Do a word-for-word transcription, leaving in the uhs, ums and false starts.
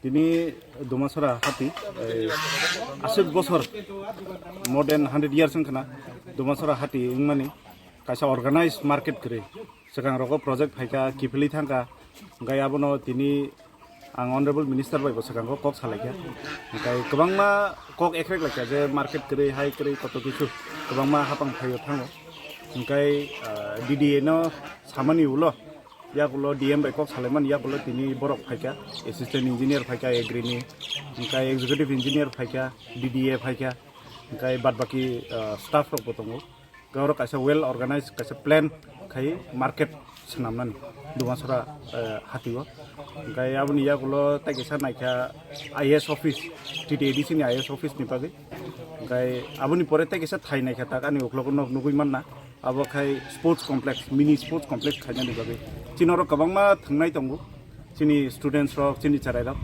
Tini Dumasora hati, eh, aswk bosor, more than hundred years wngkhana Dumasora hati wngmani kaisa organized market kwrwi. Swkang rogo project phaikha, kiphilwi thangkha, hwnkhe abono tini ang Honorable Minister bai bo swkango kok salaikha. Hwnkhe kwbangma kok ekrek laikha je market kwrwi, hai kwrwi, koto kisu kwbangma hapang phaio thango. Hwnkhe, ah, D D A no samani ulo, yakulo D M bai kok salaimani, yakulo tini borok phaikha, assistant engineer phaikha agri ni, hwnkhe executive engineer phaikha, D D A phaikha, hwnkhe bad baki, ah, staff rok bo tongo. Hwnkhe oro kaisa well organized, kaisa plan khai market swnamnani Dumasora, ah, hatio. Hwnkhe aboni yakulo tei kaisa naikha I A S office, T T A D C ni I A S office ni bagwi. Hwnkhe aboni pore tei kaisa thai naikha tak ani uklogo nok nugwi manna. Abo khai sports complex, mini sports complex khainani bagwi. Chini oro kwbangma thwngnai tongo. Chini students rok, chini cherai rok.